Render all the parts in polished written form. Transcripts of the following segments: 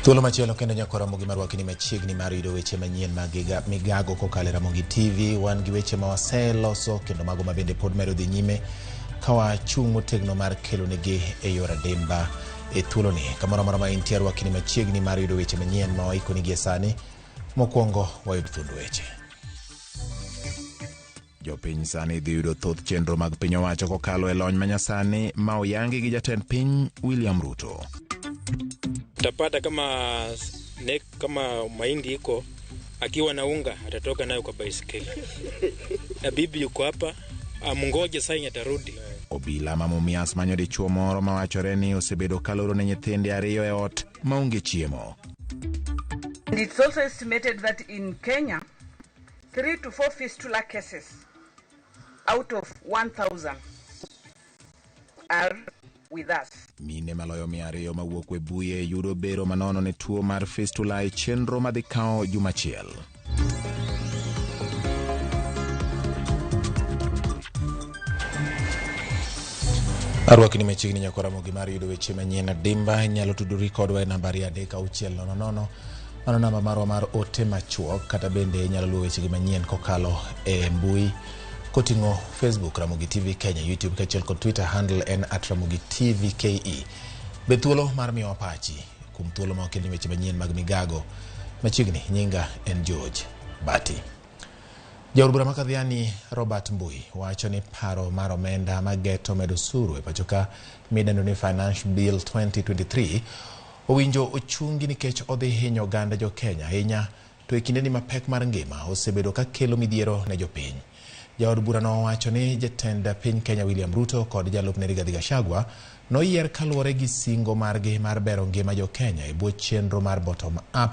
Thuolo machielo kendo nyako Ramogi marwakni machiegni mar yudo weche manyien mag migago kokalo e Ramogi TV. Wan gi weche ma waseloso kendo mago ma bende pod medo dhi nyime ka wachung' motegno mar kelonegi e yor adimba e thuoloni. Kamoro amora ma intie rwakni machiegni mar yudo weche manyien ma waikonigi e sani. Mokwongo wayud thuond weche. Jopiny sani dhi yudo thoth chenro mag piny owacho kokalo e lony manyasani ma oyangi gi jatend piny William Ruto. Utapata kama ne, kama mahindi iko akiwa na unga atatoka nayo kwa baisikeli, na bibi yuko hapa amngoje saa atarudi. Obila ma Mumias manyo dichuo moro mawachore ni osebedo kaloro ne nyithinde ariyo e ot maonge chiemo. And it's also estimated that in Kenya, 3 to 4 fistula cases out of 1,000 are with us. Mine maloyo 200 mawuok Webuye yudo bero manono ne tuo mar fistula e chenro madhi kawo juma achiel. Arwakni machiegni nyako Ramogi mar yudo weche manyien adimba. Inyalo tudori kodwa e namba 23600, mano namba marwa mar ote machuok, kata bende inyalo luwo wechegi manyien kokalo e mbui koting'o Facebook Ramogi TV Kenya, YouTube kaachiel kod Twitter handle en @RamogiTVKE. Bed thuolo mar miyowa pachi kuom thuolo ma wakelni weche manyien mag migago machiegni. Nyinga en George Bati. Jaod bura ma Kadhiani Robert Mbui wacho ni paro mar omenda mageto medo osuru e pachoka midendo ni Finance Bill 2023 owinjo ochungi nikech odhi hinyo oganda jo Kenya ahinya to e kindeni ma pek mar ngima osebedo ka kelo midhiero ne jopiny. Jaod burano owacho ni jatend piny Kenya William Ruto kod jalupne Rigathi Gachagua noyier kaluwore gi singo margi mar bero ngima jo Kenya e bwo chenro mar bottom up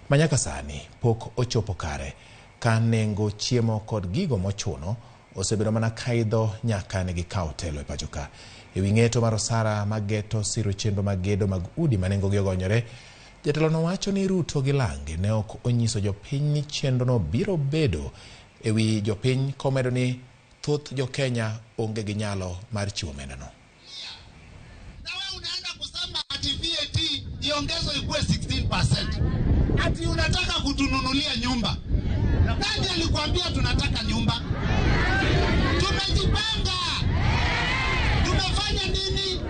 ma nyaka sani pok ochopo kare ka nengo chiemo kod gigo mochuno osebedo mana kaidho nyaka ne gikawo telo e pacho ka. E wi ng'eto mar osara mageto siro chenro mag gedo mag udi ma nengogi ogonyore, jatelo wacho ni Ruto gi Lange ne ok onyiso jopiny ni chenrono biro bedo e wi jopiny komedo ni thoth jo-Kenya onge gi nyalo mar chiwo omendano. Na wewe unaenda kusema ati VAT iongezwe ikuwe 16%. Ati unataka kutununulia nyumba. Nani alikwambia tunataka nyumba? Tumejipanga. Tumefanya nini?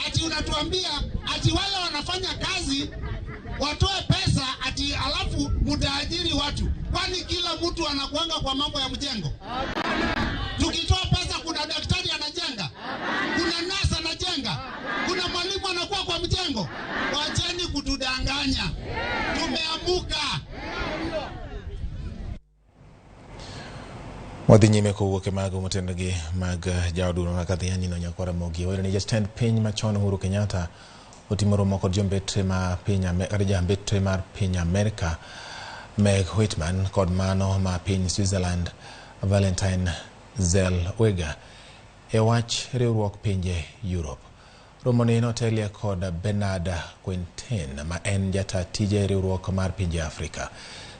Ati unatuambia ati wale wanafanya kazi watoe pesa ati alafu mutaajiri watu. Kwani kila mtu anakuanga kwa mambo ya mjengo? Tukitoa pesa, kuna daktari anajenga, kuna nurse anajenga, kuna mwalimu anakuwa kwa mjengo. Wacheni kutudanganya, tumeamuka. Wadhi nyime kowuok e mago motenore mag jaod bura ma Kadhiani no Nyakwar Ramogi. Wayudo ni jatend piny machon Uhuru Kenyatta otimo romo kod jombetre ma piny kata jambetre mar piny Amerka Meg Whitman kod mano ma piny Switzerland Valentine Zellweger e wach riwruok pinje Europe. Romoni notelie kod Bernard Quintin ma en jata tije riwruok mar pinje Afrika.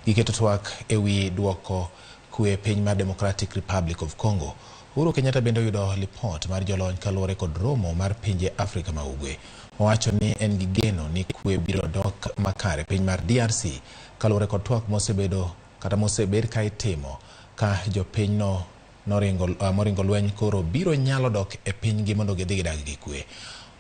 Giketo twak e wi duoko kwe e piny mar Democratic Republic of Congo. Uhuru Kenyatta bende oyudo lipot mar jolony kaluwore kod romo mar pinje Afrika ma Ugwe. Owacho ni en gi geno ni kwe biro dok makare piny mar DRC kaluwore kod twak mosebedo kata mosebed ka itimo ka jopinyno noringo, moringo lweny koro biro nyalo dok e pinygi mondo gidhi gidag gi kwe.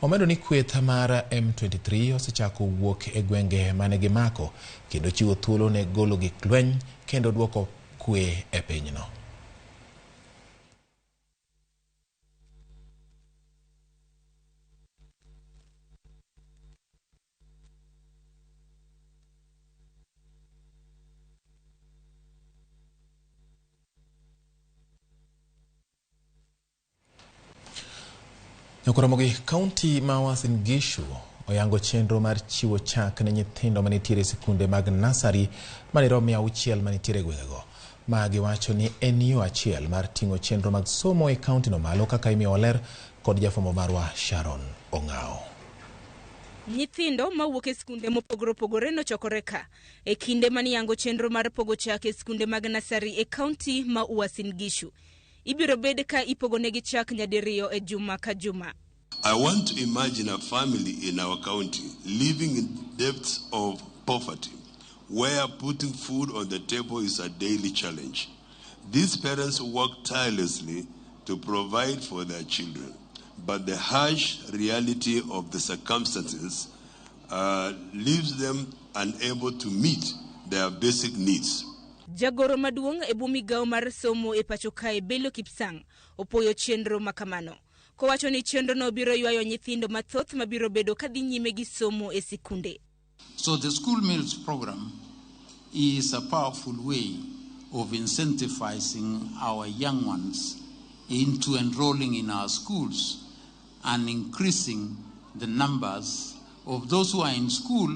Omedo ni kweth mar M23 osechako wuok e gwenge mane gimako kendo chiwo thuolo ne golo gik lweny kendo duoko kwe e pinyno. Nyakwar kaunti ma Uasin Gishu oyango chenro mar chiwo chak ne nyithindo manitiere e sikunde mag nasari madirom 600 manitiere e gwengego. Ma giwacho ni en yo achiel mar ting'o chenro mag somo e kaunti no malo kaka imiyo ler kod jafwambo marwa Sharon Ong'ao. Nyithindo mawuok e skunde mopogore opogore nochokore ka e kinde maniyango chenro mar pogo chak e skunde mag nasari e kaunti ma Uasin Gishu. Ibiro bed ka ipogonegi chak nyadiriyo e juma ka juma. I want to imagine a family in our county living in depths of poverty, where putting food on the table is a daily challenge. These parents work tirelessly to provide for their children, but the harsh reality of the circumstances leaves them unable to meet their basic needs. Jagoro maduong' e bwo migawo mar somo e pacho kae Belio Kipsang opuoyo chenro makamano kowacho ni chenrono biro ywayo nyithindo mathoth mabiro bedo kadhi nyime gi somo e sikunde. So the school meals program is a powerful way of incentivizing our young ones into enrolling in our schools and increasing the numbers of those who are in school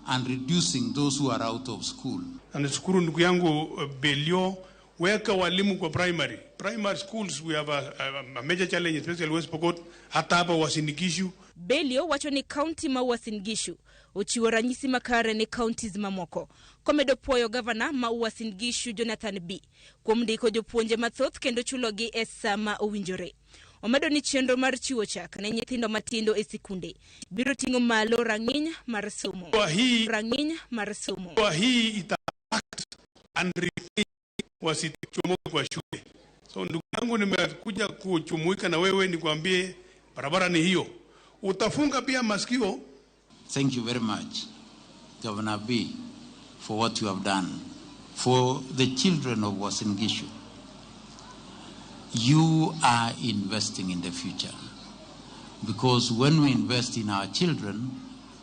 and reducing those who are out of school. Na nishukuru ndugu yangu Belio, weka walimu kwa primary. Primary schools we have a major challenge, especially West Pokot, hata hapa Uasin Gishu. Belio wacho ni kaunti ma Uasin Gishu ochiwo ranyisi makare ne counties mamoko. Komedo puoyo gavana ma Uasin Gishu Jonathan Bii kuom ndiko jopuonje mathoth kendo chulogi e sama owinjore. Omedo ni chenro mar chiwo chak ne nyithindo matindo e sikunde biro ting'o malo rang'iny mar somo. Rang'iny mar somo. Kwa hii ita and wasichomoke kwa shule. So ndugu yangu, nimekuja kujumuika na wewe nikwambie barabara ni hiyo. Utafunga pia masikio. Thank you very much, Governor Bii, for what you have done for the children of Uasin Gishu. You are investing in the future, because when we invest in our children,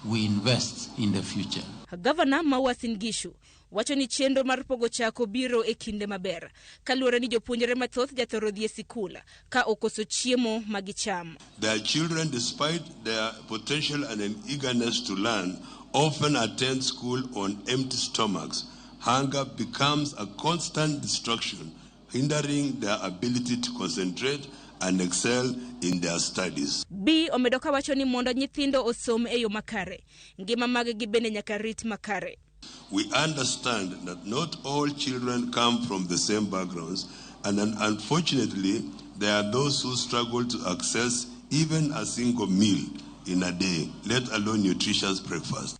we invest in the future. Gavana ma Uasin Gishu wacho ni chenro mar pogo chak obiro e kinde maber kaluwore ni jopuonjre mathoth jathoro dhi e sikul ka okoso chiemo ma gicham. Their children, despite their potential and an eagerness to learn, often attend school on empty stomachs. Hunger becomes a constant distraction, hindering their ability to concentrate and excel in their studies. Bii omedo kawacho ni mondo nyithindo osom e yo makare, ngima mag-gi bende nyaka rit makare. We understand that not all children come from the same backgrounds, and unfortunately, there are those who struggle to access even a single meal in a day, let alone nutritious breakfast.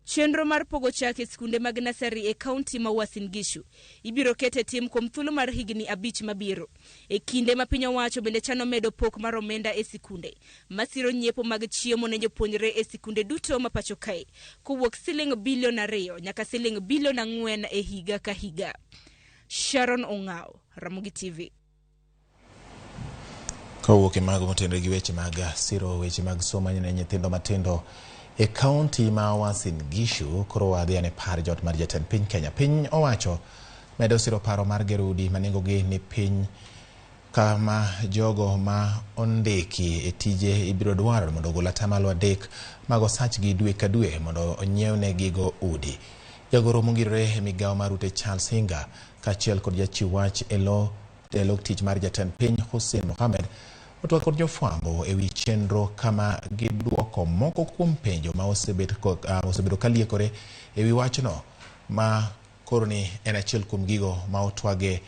Chenro mar pogo chak e skunde mag nasari e kaunti ma Uasin Gishu ibiro ket e tim kuom thuolo mar higni 5 mabiro. E kinde ma piny owacho bende chano medo pok mar omenda e sikunde masiro nyiepo mag chiemo ne jopuonjre e sikunde duto ma pacho kae kowuok siling bilion 2 nyaka siling bilion 4 e higa ka higa. Sharon Ong'ao, Ramogi TV. Kowuok e mago motenore gi weche mag siro weche mag somo ne nyithindo matindo e kaunti ma Uasin Gishu, koro wadhi ane par jot mar jatend piny Kenya. Piny owacho medo siro paro mar gero udi ma nengogi ni piny kama jogo ma ondiki e tije ibiro dwaro mondo ogol atamalo 3 mag osachgi dwe ka dwe mondo onyiewne gigo udi. Jagoro mongirore e migawo mar ute Charles Hinga kaachiel kod jachiw wach e lo tich mar jatend piny Hussein Mohamed otwak kod jofwambo e wi chenro kama giduoko moko kuom penjo ma osebedo kaliekore e wi wachno ma koro ni en achiel kuom gigo ma otwage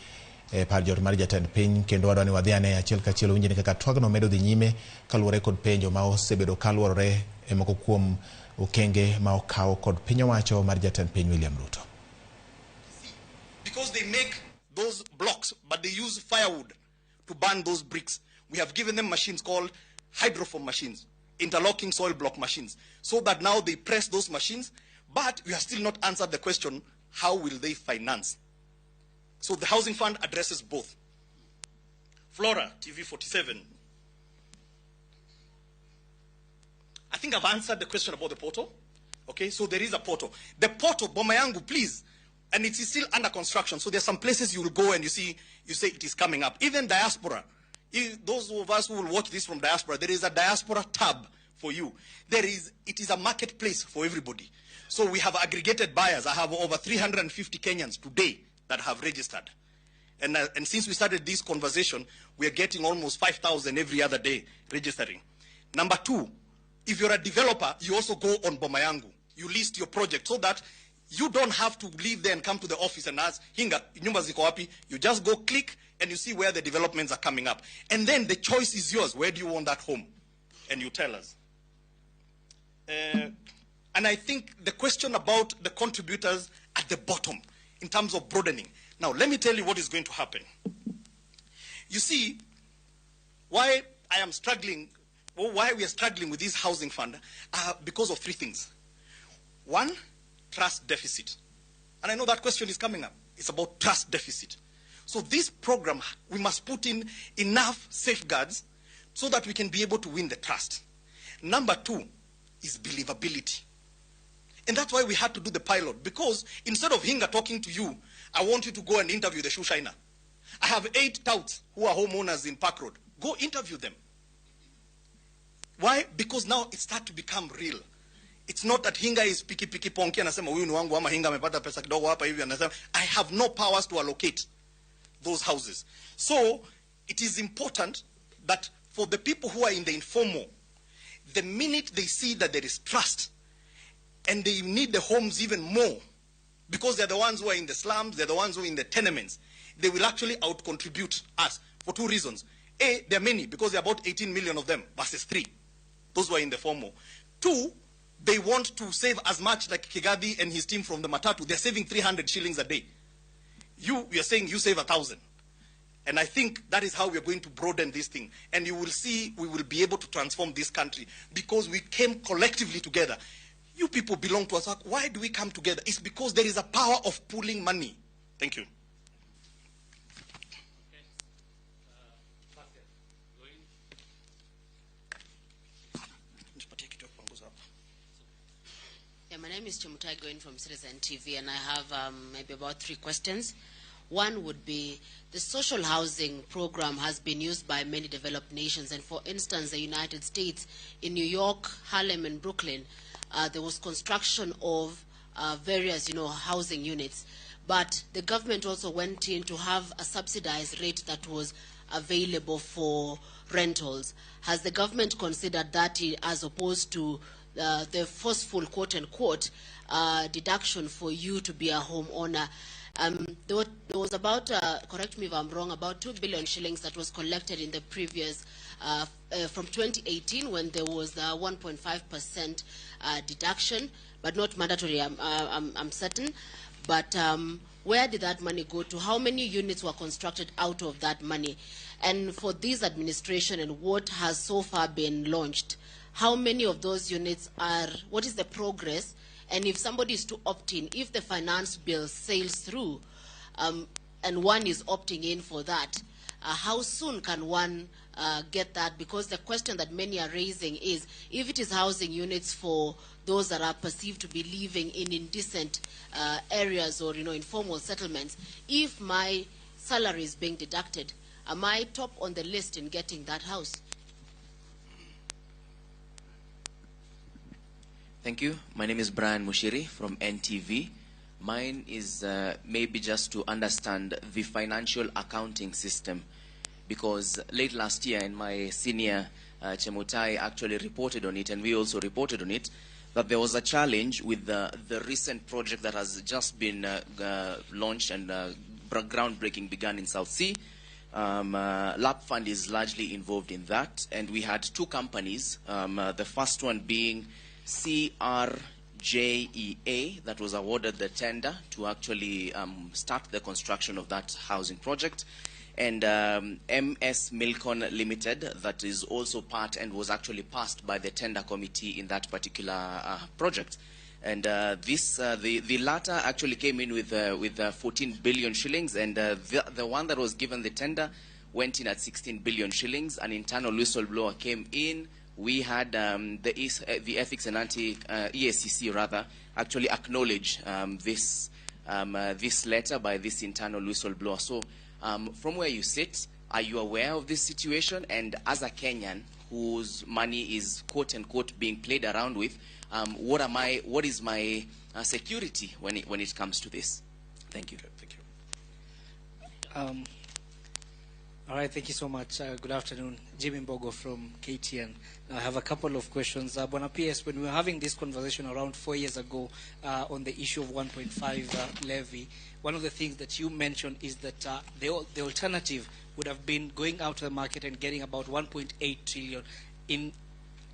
e par jot mar jatend piny. Kendo wadwa ni wadhi ane achiel kachiel winjni kaka twagno medo dhi nyime kaluwore kod penjo ma osebedo kaluorore e moko kuom okenge ma okaw kod piny owacho mar jatend piny William Ruto. Because they make those blocks, but they use firewood to burn those bricks. We have given them machines called hydroform machines, interlocking soil block machines, so that now they press those machines, but we have still not answered the question, how will they finance? So the housing fund addresses both. Flora, TV47. I think I've answered the question about the portal. Okay, so there is a portal. The portal, Boma Yangu, please, and it is still under construction, so there are some places you will go and you see, you say it is coming up. Even diaspora. If those of us who will watch this from diaspora, there is a diaspora tab for you. It is a marketplace for everybody. So we have aggregated buyers. I have over 350 Kenyans today that have registered. And since we started this conversation, we are getting almost 5,000 every other day registering. Number two, if you're a developer, you also go on Boma Yangu. You list your project so that you don't have to leave there and come to the office and ask, Hinga, nyumba ziko wapi? You just go click and you see where the developments are coming up. And then the choice is yours. Where do you want that home? and you tell us. And I think the question about the contributors at the bottom in terms of broadening. Now, let me tell you what is going to happen. You see, why I am struggling, well, why we are struggling with this housing fund are because of three things. One, trust deficit. And I know that question is coming up. It's about trust deficit. So this program, we must put in enough safeguards so that we can be able to win the trust. Number two is believability. And that's why we had to do the pilot, because instead of Hinga talking to you, I want you to go and interview the shoe shiner. I have 8 touts who are homeowners in Park Road. Go interview them. Why? Because now it starts to become real. It's not that Hinga is picky, picky, ponky, anasema huyu ni wangu ama Hinga amepata pesa kidogo hapa hivi, anasema I have no powers to allocate those houses. So it is important that for the people who are in the informal, the minute they see that there is trust and they need the homes even more, because they're the ones who are in the slums, they're the ones who are in the tenements, they will actually out-contribute us for two reasons. A, there are many, because there are about 18 million of them versus 3, those who are in the formal. Two, they want to save as much, like Kigathi and his team from the Matatu, they're saving 300 shillings a day. You are saying you save 1,000. And I think that is how we are going to broaden this thing. And you will see we will be able to transform this country because we came collectively together. You people belong to us. Why do we come together? It's because there is a power of pooling money. Thank you. Yeah, my name is Chemutai Goin from Citizen TV, and I have maybe about 3 questions. One would be, the social housing program has been used by many developed nations, and for instance, the United States, in New York, Harlem, and Brooklyn, there was construction of various, housing units. But the government also went in to have a subsidized rate that was available for rentals. Has the government considered that as opposed to the forceful, quote-unquote, deduction for you to be a homeowner? There was about, correct me if I'm wrong, about 2 billion shillings that was collected in the previous, from 2018 when there was the 1.5% deduction, but not mandatory, I'm certain. But where did that money go to? How many units were constructed out of that money? And for this administration and what has so far been launched, how many of those units are, what is the progress? And if somebody is to opt in, if the finance bill sails through, and one is opting in for that, how soon can one get that? Because the question that many are raising is, if it is housing units for those that are perceived to be living in indecent areas or informal settlements, if my salary is being deducted, am I top on the list in getting that house? Thank you. My name is Brian Mushiri from NTV. Mine is maybe just to understand the financial accounting system, because late last year, and my senior Chemutai actually reported on it, and we also reported on it, that there was a challenge with the recent project that has just been launched and groundbreaking began in South Sea. LAP Fund is largely involved in that, and we had 2 companies, the first one being CRJEA that was awarded the tender to actually start the construction of that housing project, and MS Milcon Limited that is also part and was actually passed by the tender committee in that particular project. And the latter actually came in with 14 billion shillings, and the one that was given the tender went in at 16 billion shillings. An internal whistleblower came in. We had the Ethics and Anti EACC rather actually acknowledge this this letter by this internal whistleblower. So from where you sit, are you aware of this situation? And as a Kenyan whose money is quote unquote being played around with, what is my security when it comes to this? Thank you. Okay, thank you. All right, thank you so much. Good afternoon. Jimmy Mbogo from KTN. I have a couple of questions. Bwana PS, when we were having this conversation around 4 years ago on the issue of 1.5 levy, one of the things that you mentioned is that the alternative would have been going out to the market and getting about 1.8 trillion in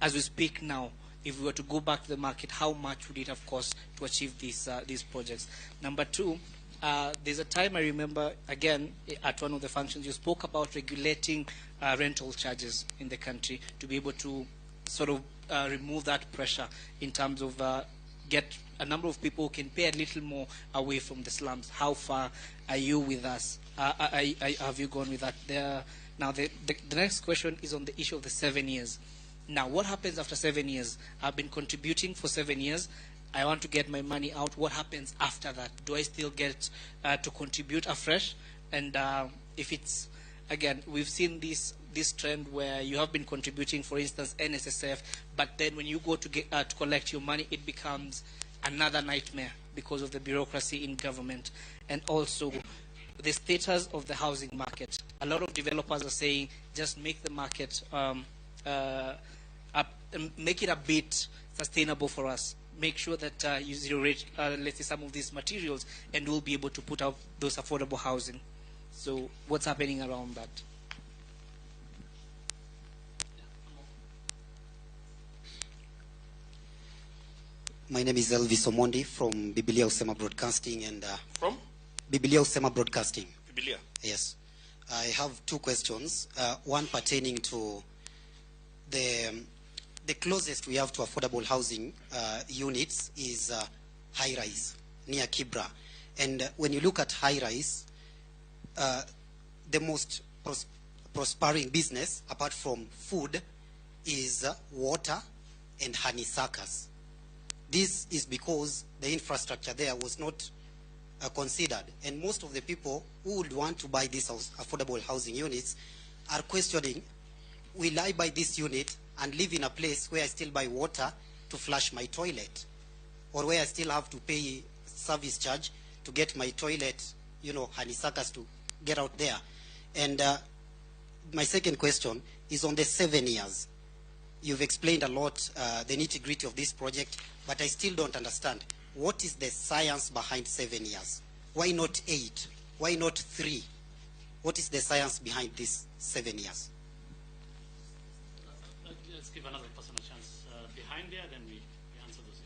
As we speak now, if we were to go back to the market, how much would it have cost to achieve these projects? Number two, there's a time I remember, again, at one of the functions, you spoke about regulating rental charges in the country to be able to sort of remove that pressure in terms of get a number of people who can pay a little more away from the slums. How far are you with us? Have you gone with that there? Now, the next question is on the issue of the 7 years. Now, what happens after 7 years? I've been contributing for 7 years. I want to get my money out. What happens after that? Do I still get to contribute afresh? And if it's, again, we've seen this trend where you have been contributing, for instance, NSSF, but then when you go to get, to collect your money, it becomes another nightmare because of the bureaucracy in government. And also the status of the housing market. A lot of developers are saying, just make the market, make it a bit sustainable for us. Make sure that you zero rate, let's say, some of these materials, and we'll be able to put out those affordable housing. So what's happening around that? My name is Elvis Omondi from Biblia Usema Broadcasting. And from? Biblia Usema Broadcasting. Biblia? Yes. I have two questions. One pertaining to the closest we have to affordable housing units is high-rise near Kibra. And when you look at high-rise, the most prospering business, apart from food, is water and honeysuckers. This is because the infrastructure there was not considered. And most of the people who would want to buy these affordable housing units are questioning, will I buy this unit and live in a place where I still buy water to flush my toilet, or where I still have to pay service charge to get my toilet, you know, honeysuckers to get out there? And my second question is on the 7 years. You've explained a lot, the nitty-gritty of this project, but I still don't understand. What is the science behind 7 years? Why not 8? Why not 3? What is the science behind this 7 years? Let's give another person a chance behind there, then we answer those.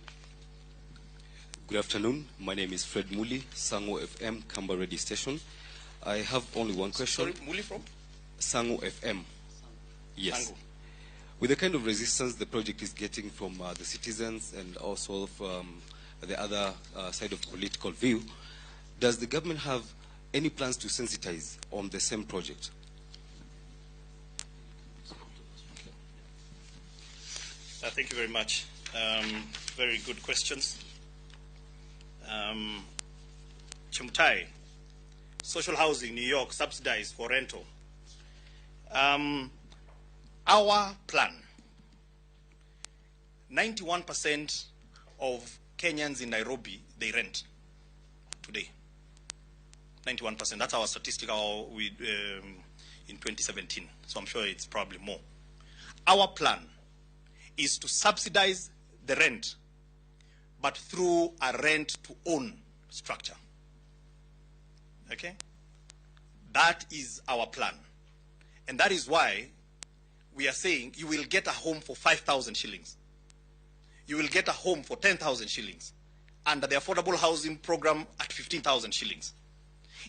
Good afternoon. My name is Fred Muli, Sango FM, Kamba Radio Station. I have only one question. Sorry, Muli from? Sango FM. Yes. Sango. With the kind of resistance the project is getting from the citizens and also from the other side of political view, does the government have any plans to sensitize on the same project? Thank you very much. Very good questions. Chemutai, social housing, New York, subsidized for rental. Our plan, 91% of Kenyans in Nairobi, they rent today. 91%. That's our statistic in 2017. So I'm sure it's probably more. Our plan is to subsidize the rent, but through a rent-to-own structure. Okay? That is our plan. And that is why we are saying you will get a home for 5,000 shillings. You will get a home for 10,000 shillings under the affordable housing program at 15,000 shillings.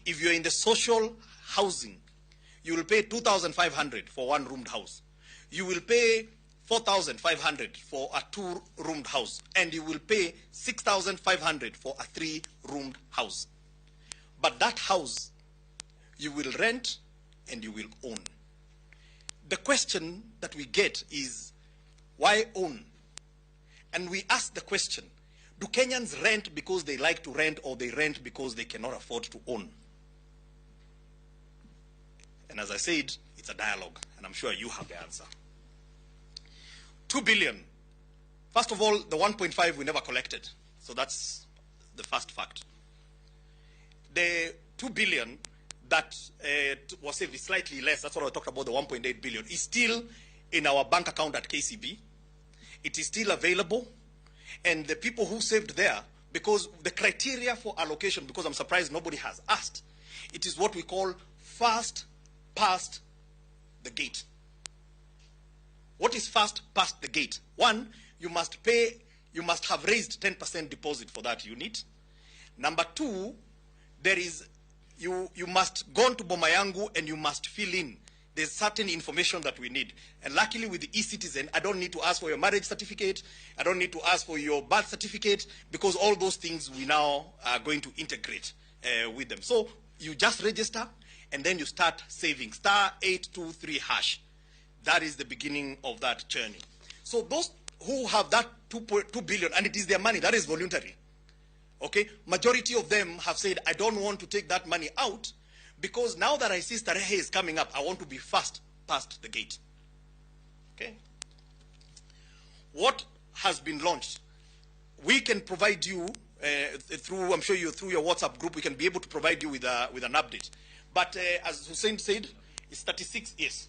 If you're in the social housing, you will pay 2,500 for one-roomed house. You will pay 4,500 for a two-roomed house, and you will pay 6,500 for a three-roomed house. But that house, you will rent and you will own. The question that we get is, why own? And we ask the question, do Kenyans rent because they like to rent, or they rent because they cannot afford to own? And as I said, it's a dialogue, and I'm sure you have the answer. 2 billion. First of all, the 1.5 we never collected. So that's the first fact. The 2 billion that was saved is slightly less. That's what I talked about, the 1.8 billion. Is still in our bank account at KCB. It is still available. And the people who saved there, because the criteria for allocation, because I'm surprised nobody has asked, it is what we call first past the gate. What is fast past the gate? One, you must pay, you must have raised 10% deposit for that unit. Number two, there is, you must go to Boma Yangu and you must fill in. There's certain information that we need. And luckily with the eCitizen, I don't need to ask for your marriage certificate. I don't need to ask for your birth certificate, because all those things we now are going to integrate with them. So you just register and then you start saving. Star 823#. That is the beginning of that journey. So those who have that 2.2 billion, and it is their money, that is voluntary. Okay? Majority of them have said, I don't want to take that money out, because now that I see Starehe is coming up, I want to be fast past the gate. Okay? What has been launched? We can provide you, through, I'm sure you, through your WhatsApp group, we can be able to provide you with an update. But as Hussein said, it's 36, yes.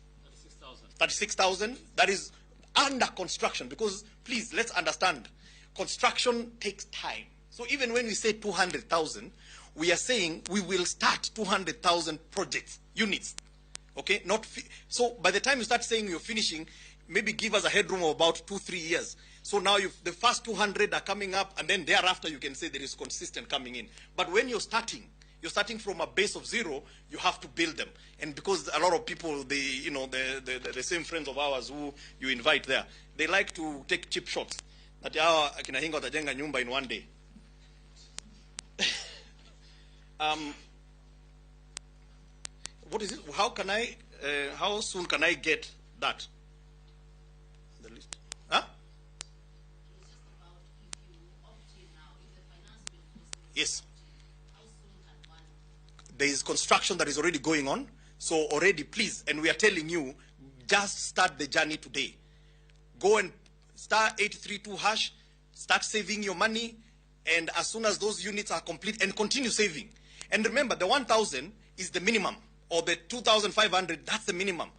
36,000. That is under construction, because please, let's understand, construction takes time. So even when we say 200,000, we are saying we will start 200,000 projects, units. Okay? Not so by the time you start saying you're finishing, maybe give us a headroom of about 2-3 years. So now the first 200 are coming up, and then thereafter you can say there is consistent coming in. But when you're starting from a base of zero, you have to build them. And because a lot of people, they, you know, the same friends of ours who you invite there, they like to take cheap shots. That hawa akina Hinga watajenga nyumba in one day. What is it? How can I, how soon can I get that? The list. Huh? Yes. There is construction that is already going on. So already, please, and we are telling you, just start the journey today. Go and star 832#, start saving your money, and as soon as those units are complete, and continue saving. And remember, the 1,000 is the minimum, or the 2,500, that's the minimum.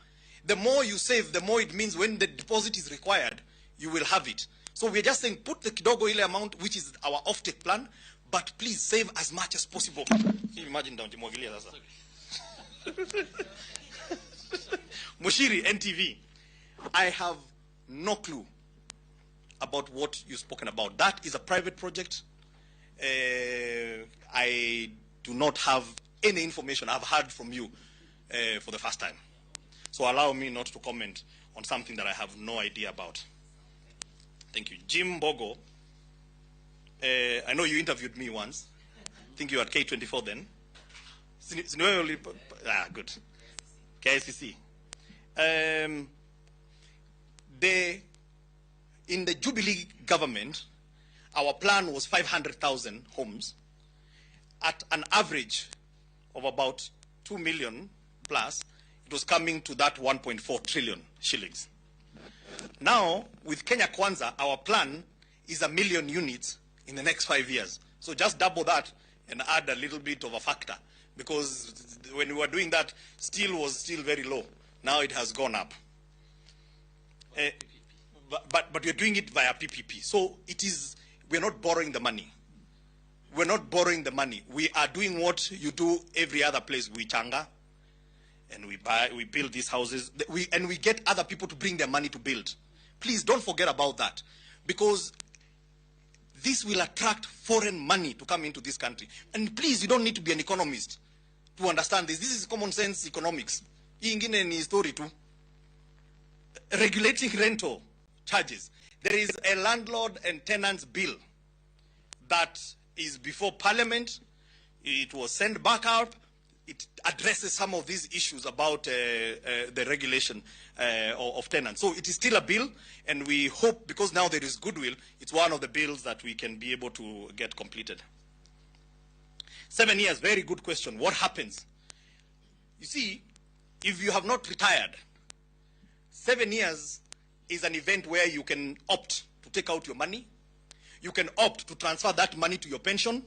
The more you save, the more it means when the deposit is required, you will have it. So we're just saying, put the kidogo ile amount, which is our offtake plan, but please save as much as possible. Can you imagine down Jimwagilia sasa? Mushiri, NTV. I have no clue about what you've spoken about. That is a private project. I do not have any information. I've heard from you for the first time. So allow me not to comment on something that I have no idea about. Thank you. Jim Bogo, I know you interviewed me once. I think you were at K24 then. Good. KICC. In the Jubilee government, our plan was 500,000 homes at an average of about 2 million plus. It was coming to that 1.4 trillion shillings. Now, with Kenya Kwanza, our plan is 1 million units in the next 5 years. So just double that and add a little bit of a factor, because when we were doing that, steel was still very low. Now it has gone up. But we're doing it via PPP. So it is, we're not borrowing the money. We're not borrowing the money. We are doing what you do every other place. We changa and we buy, we build these houses, and we get other people to bring their money to build. Please don't forget about that, because this will attract foreign money to come into this country. And please, you don't need to be an economist to understand this. This is common sense economics. Hii ingine ni story tu. Regulating rental charges. There is a landlord and tenants bill that is before Parliament. It was sent back out. It addresses some of these issues about the regulation of tenants. So it is still a bill, and we hope, because now there is goodwill, it's one of the bills that we can be able to get completed. 7 years, very good question. What happens? You see, if you have not retired, 7 years is an event where you can opt to take out your money. You can opt to transfer that money to your pension.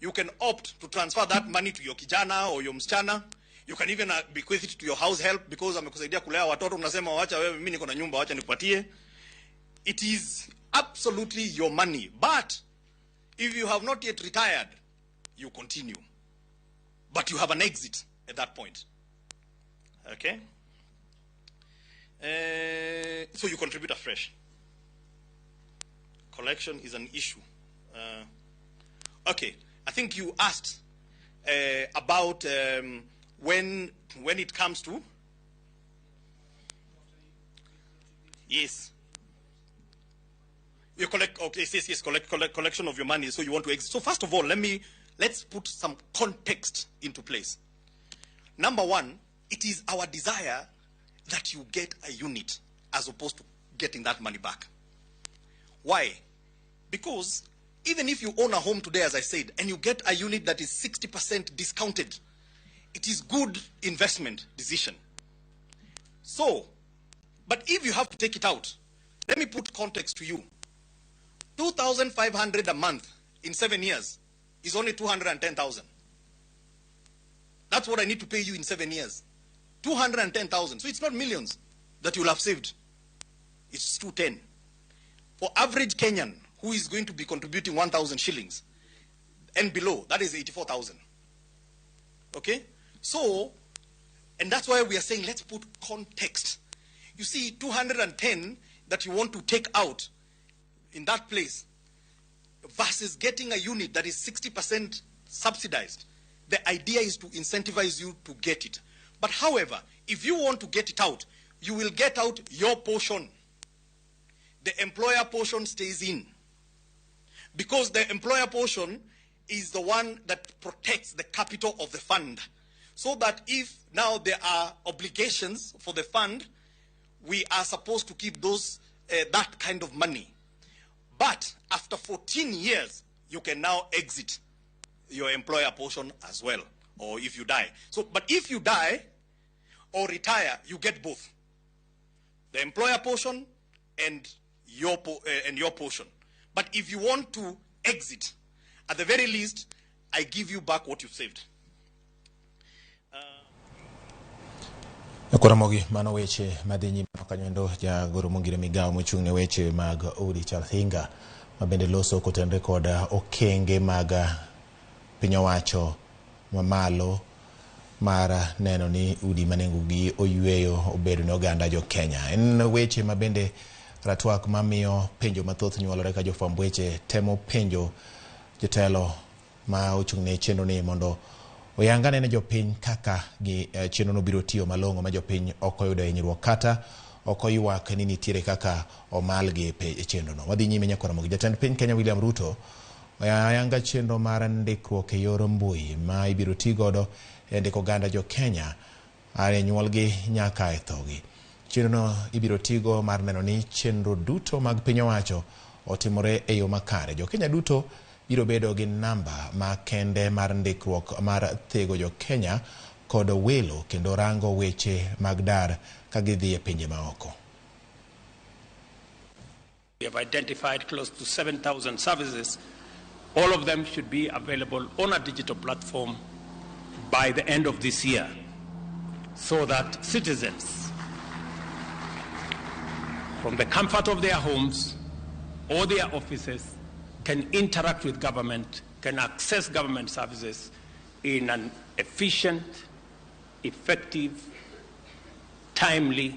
You can opt to transfer that money to your kijana or your msichana. You can even bequeath it to your house help, because amekusaidia kulea watoto, unasema wacha wewe, mimi niko na nyumba, wacha nikupatie. It is absolutely your money. But if you have not yet retired, you continue. But you have an exit at that point. Okay? So you contribute afresh. Collection is an issue. Okay, I think you asked about when it comes to... Yes. You collect, okay, yes, yes, collection of your money, so you want to exit. So first of all, let's put some context into place. Number one, it is our desire that you get a unit as opposed to getting that money back. Why? Because even if you own a home today, as I said, and you get a unit that is 60% discounted, it is good investment decision. So, but if you have to take it out, let me put context to you. 2,500 a month in 7 years is only 210,000. That's what I need to pay you in 7 years. 210,000. So it's not millions that you'll have saved. It's 210. For average Kenyan who is going to be contributing 1,000 shillings and below, that is 84,000. Okay? So, and that's why we are saying let's put context. You see, 210 that you want to take out in that place versus getting a unit that is 60% subsidized. The idea is to incentivize you to get it. But however, if you want to get it out, you will get out your portion. The employer portion stays in. Because the employer portion is the one that protects the capital of the fund. So that if now there are obligations for the fund, we are supposed to keep those that kind of money. But after 14 years, you can now exit your employer portion as well, or if you die. So, but if you die or retire, you get both. The employer portion and your portion. But if you want to exit, at the very least, I give you back what you've saved. Ramogi mano weche madhi nyime kanyoendo jagoro mongire migawo mochung' ne weche mag udi Charles Hinga mabende loso kotenore kod okenge mag piny owacho mamalo mar neno ni udi manengogi oyweyo obedo ne oganda jo Kenya. En weche mabende ratwak mamiyo penjo mathoth nyuolore ka jofwamb weche temo penjo jotelo ma ochung' ne chenro ni mondo oyangane ne jopiny kaka gi chenro no biro tiyo malong'o ma jopiny ok oyudo hinyruok kata ok oywak ni nitiere kaka omalgi e chenro no. Wadhi nyime nyaka Ramogi. Jatend piny Kenya William Ruto oyanga chenro mar ndikruok e yor mbui ma ibiro ti godo e ndiko oganda jo Kenya are nyuolgi nyaka e thogi. Chenro no ibiro tigo mar neno ni chenro duto mag piny owacho otimore e yo makare. Jo Kenya duto biro bedo gi namba ma kende mar ndikruok mar thego jo Kenya kod welo kendo rango weche mag dar ka gidhi e pinje maoko. We have identified close to 7,000 services. All of them should be available on a digital platform by the end of this year, so that citizens, from the comfort of their homes or their offices, can interact with government, can access government services in an efficient, effective, timely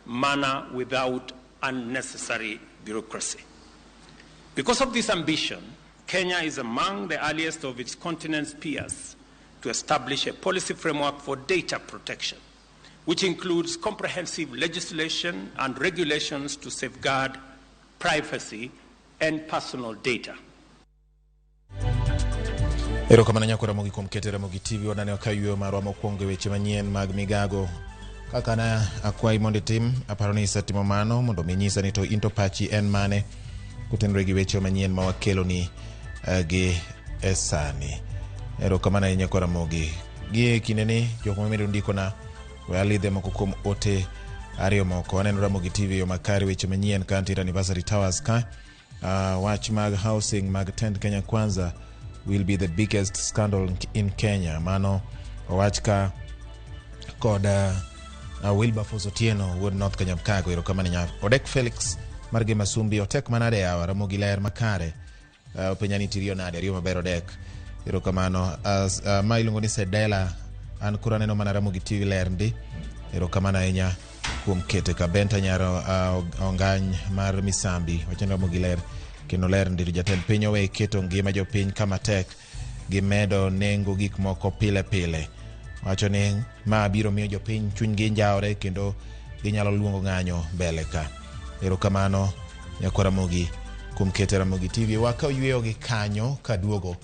manner without unnecessary bureaucracy. Because of this ambition, Kenya is among the earliest of its continent's peers to establish a policy framework for data protection, which includes comprehensive legislation and regulations to safeguard privacy and personal data. Erokamano nyako Ramogi kuom keto Ramogi TV wanane ka yweyo marwa mokwongo e weche manyien mag migago. Kaka na akwayi mondo itim, aparo ni isetimo mano mondo mi inyisa ni to in to pachi en mane kotenore gi weche manyien ma wakeloni gi e sani. Erokamano ahinya kwa Ramogi. Gi e kindeni jok mamedo ndikona we alidhe moko kuom ote ariyo moko. Aneno Ramogi TV yo makare weche manyien ka nitiere Anniversary Towers ka. Wach mag housing mag Tent Kenya Kwanza will be the biggest scandal in Kenya. Mano owach ka kod Wilberforce Otieno wuod North Kenya Mkago. Erokamano nya Odek Felix mar Gema Sumbi otek manade yawa Ramogi ler makare. Openja ni tiriyo nade, ariyo maber Odek. Erokamano. Ma iluongo ni Sedela, an koro aneno mana Ramogi TV ler ndi. Erokamano ahinya. Kuom kete Kabenta nyaro ongany mar Misambi wacho ni Ramogi ler kendo ler ndiro jatend piny owe keto ngima jopiny kama tek gi medo nengo gik moko pile pile. Wacho ni ma biro miyo jopiny chunygi njawre kendo ginyalo luongo ng'anyo mbele ka. Erokamano nyakwa Ramogi kuom kete Ramogi TV. Wakaw yweyo gi kanyo kaduogo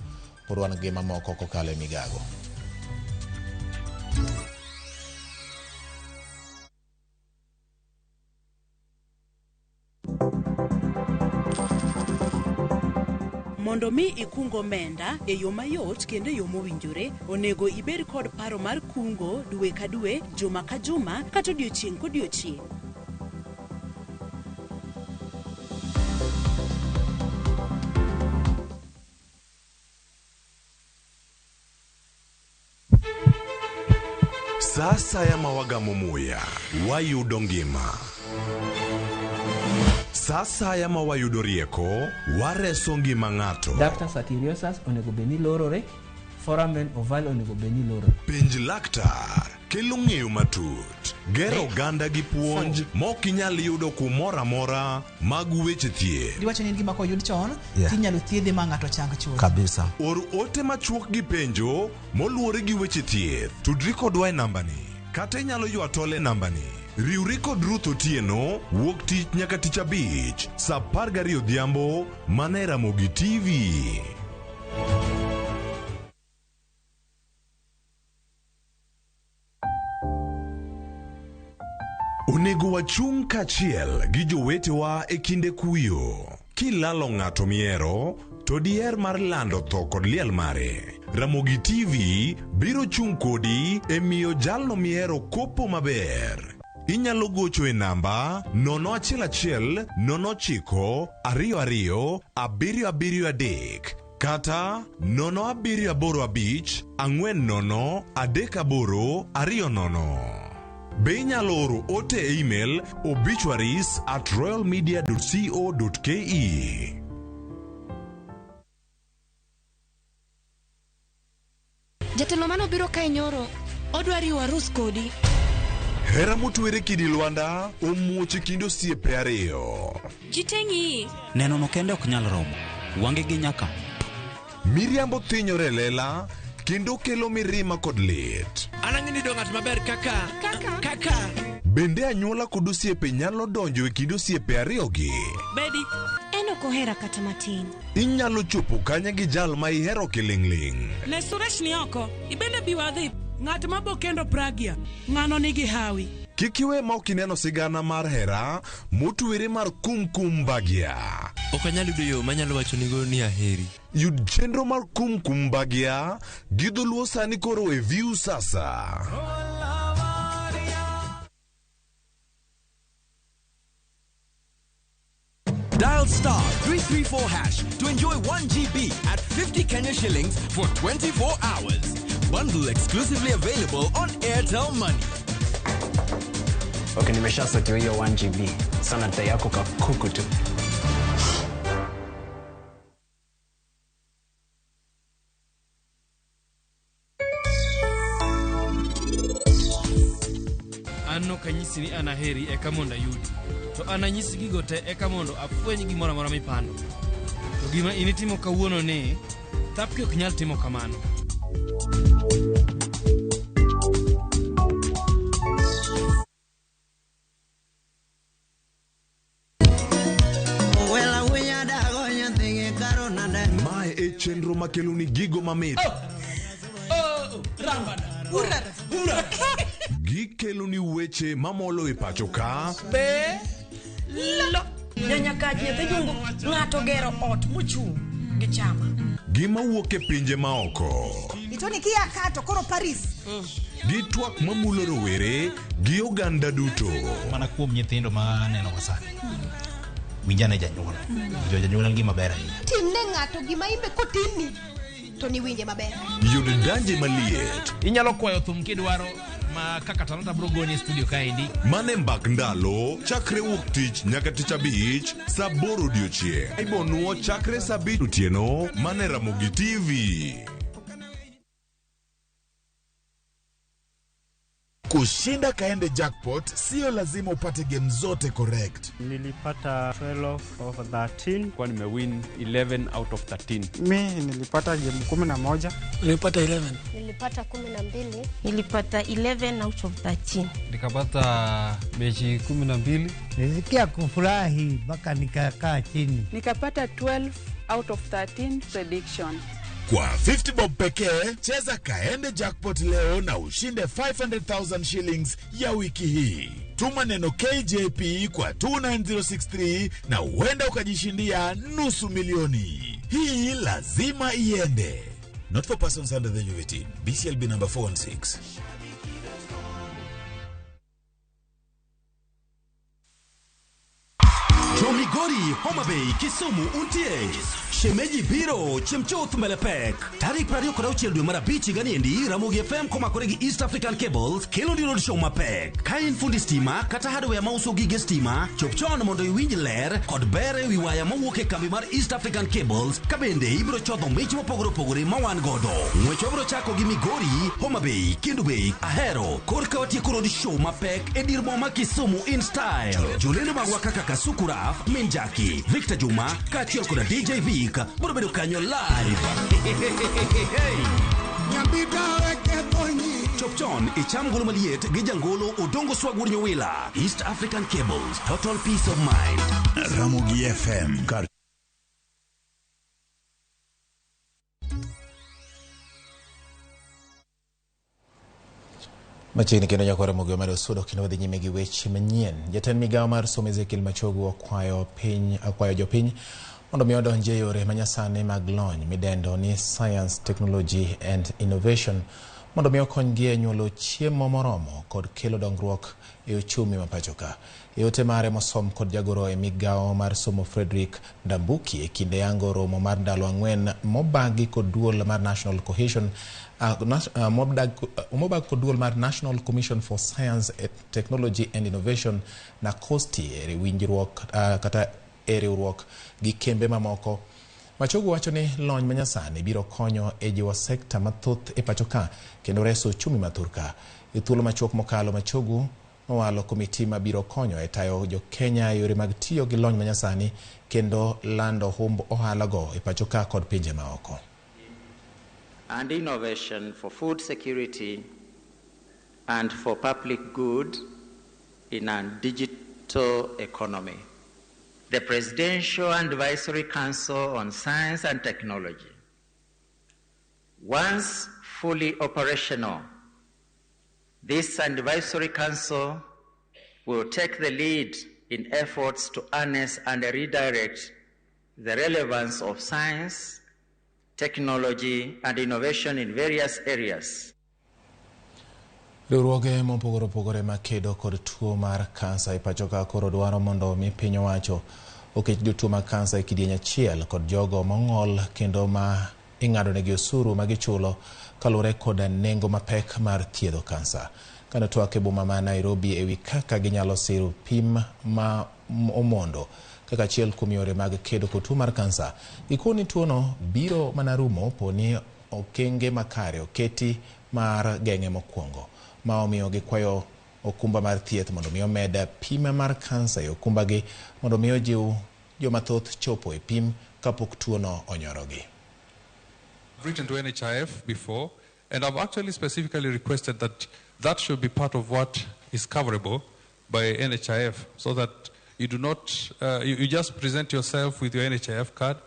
pod wan gi mamoko kokalo e migago. Mondo mi ikung omenda e yo mayot kendo e yo mowinjore, onego ibed kod paro mar kungo dwe ka dwe, juma ka juma, kata odiochieng' kodiochieng'. Sa asaya ma wagamo muya, wayudo ngima. Sa asaya ma wayudo rieko, wareso ngima ng'ato. Ductus arteriosus onego bed ni lorore, foramen ovale onego bed ni lorore. Penj laktar kelo ng'eyo matut, gero oganda gi puonj mok inyal yudo kumoro amora mag weche thieth. Diwacho ni en gima koyud chon Yeah. tinyalo thiedhe ma ng'ato chang chuth. Kabisa. Or ote machuok gi penjo moluwore gi weche thieth. Tudri kodwa e nambani kata inyalo ywa tol e nambani. Riwri kod Ruth Otieno wuok tich nyaka tich abich saa 12 odhiambo mana e Ramogi TV. Onego wachung' kaachiel gi jowetewa e kinde kuyo. Kilalo ng'ato mihero, to diher mar lando tho kod liel mare. Ramogi TV biro chung' kodi e miyo jalno mihero kopo maber. Inyalo gocho e namba 011 09 22 773 kata 0785 40 38 20. Be inyalo oro ote e email obituaries at royalmedia.co.ke. Jatelo mane obiro kae nyoro odwa riwo arus kodi. Hera motwere kidi lwanda omuoch e kind osiepe ariyo. Ji te ng'iyi. Neno no kende ok nyal romo. Wange gi nyaka. Miriambo thinyore e lela kendo kelo mirima kod lit. An ang'e ni yudo ng'at maber kaka Kaka. Kaka. Bende anyuola kod osiepe nyalo donjo e kind osiepe ariyogi? Bedi. En ok ohera kata matin. Inyalo chopo kanye gi jal ma ihero kiling'ling'? Ne Suresh ni oko. Ibende bi wadhi. Ng'at ma bo kendo Pragya. Ng'ano nigi hawi. Kik iwe ma ok ineno sigana mar hera motwere mar Kumkum Bhagya. Ok anyal yudo yo manyalo wachonigo ni aheri. Yud chenro mar Kumkum Bhagya gi dholuo sani koro e View Sasa. Dial star 334 hash to enjoy 1 GB at 50 Kenya shillings for 24 hours. Bundle exclusively available on Airtel Money. Okay, nimeshasotiwa hiyo 1 GB. Sana dai yako kakuku tu. An ok anyisi ni an aheri eka mondo ayudi. To an anyisi gigo te eka mondo afweny gimoro amora mipando. To gima in itimo kawuono ni, thapki ok nyal timo kamano. Mae e chenro makeloni gigo mamit. Gikeloni weche mamolo e pacho ka. Be lo nyanyakach nyathi jungu ng'ato gero ot mochung' gi chama. Gi mawuok e pinje maoko. Itoni kia ka to koro Paris. Gi twak mamulo rowere gi oganda duto. Mana kuom nyithindo ma aneno go sani. Winjane janyuol. Jo janyuol en gima ber ahinya. Timne ng'ato gima imbe kotimni to niwinje maber. Yud danje maliet. Inyalo kwayo thum kidwaro ma kaka talanta bro goni e studio kaendi. Mane mbak ndalo chakre wuok tich nyaka tich abich saa aboro odiochieng'. Ibonuo chakre saa abich otieno mane Ramogi TV. Kushinda Kaende Jackpot sio lazima upate game zote correct. Nilipata 12 over 13. Kwa nimewin 11 out of 13. Mi nilipata game 11. Nilipata 11. Nilipata 12. Nilipata 11 out of 13. Nikapata mechi 12. Nilisikia kufurahi mpaka nikakaa chini. Nikapata 12 out of 13 prediction. Kwa 50 bob pekee, cheza Kaende Jackpot leo na ushinde 500,000 shillings ya wiki hii. Tuma neno KJP kwa 29063 na huenda ukajishindia 500,000. Hii lazima iende. Not for persons under the age of 18. BCLB number 416. Migori, Homa Bay, Kisumu, Untie. Shemeji Biro, Chemchoth Melepek. Tarik 26 dwe mar 5 higa niendi, Ramogi FM komakore gi East African Cables kelo ni road show mapek. Ka in fundi stima kata hardware mauso gige stima, chop chon mondo iwinj ler kod ber ewi waya mowuok e kambi mar East African Cables, ka bende ibiro chodho mich mopogore opogore ma wan godo. Ng'wech wabiro chako gi Migori, Homa Bay, Kendu Bay, Ahero, korka watieko road show mapek e dir boma Kisumu in style. Jolendo magwa kaka Kasuku Raf, Minjaki, Victor Juma, kaachiel koda DJ Vic biro bedo kanyo live. Chop chon icham golo maliet gi jangolo Odongo Swag Nyowila. East African Cables, total peace of mind. Ramogi FM kar Machiegni kendo nyakwar Ramogi Omar Osudo kendo wadhi nyime gi weche manyien. Jatend migawo mar somo Ezekiel Machogu okwayo jopiny mondo mi odonji e yore manyasani mag lony midendo ni Science, Technology and Innovation mondo mi okonygi e nyuolo chiemo moromo kod kelo dongruok e uchumi ma pacho ka. E ote mare mosom kod jagoro e migawo mar somo Frederick Ndambuki e kinde yango romo mar ndalo 4 mobagi kod duol mar National Cohesion mobag kod duol mar National Commission for Science, Technology and Innovation na Kosti e winjruok kata e riwruok gi kembe mamoko. Machogu wacho ni lony manyasani biro konyo e jiwo sekta mathoth e pacho ka kendo reso uchumi ma thurka. E thuolo machuok mokalo, Machogu nowalo komiti mabiro konyo e tayo jo Kenya e yore mag tiyo gi lony manyasani kendo lando humb ohalago e pacho ka kod pinje maoko. And innovation for food security and for public good in a digital economy. The Presidential Advisory Council on Science and Technology. Once fully operational, this advisory council will take the lead in efforts to harness and redirect the relevance of science, technology, and innovation in various areas. Riwruoge mopogore opogore makedo kod tuo mar kansa e pacho ka koro dwaro mondo mi piny owacho oket jotuo mag kansa e kidieny achiel kod jogo mong'ol kendo ma ing'adonegi osuru ma gichulo kaluwore kod nengo mapek mar thiedho kansa. Kane twak e boma ma Nairobi ewi kaka ginyalo siro pim ma omondo kaka achiel kuom yore mag kedo kod tuo mar kansa, gikoni tuono biro mana rumo poni okenge makare oketi mar geng'e mokwongo, ma omiyo gikwayo okumba mar thieth mondo mi omed pim mar kansa e okumbagi mondo mi ojiw joma thoth chopo e pim kapok tuono onyorogi. I've written to NHIF before, and I've actually specifically requested that that should be part of what is coverable by NHIF, so that you do not, you just present yourself with your NHIF card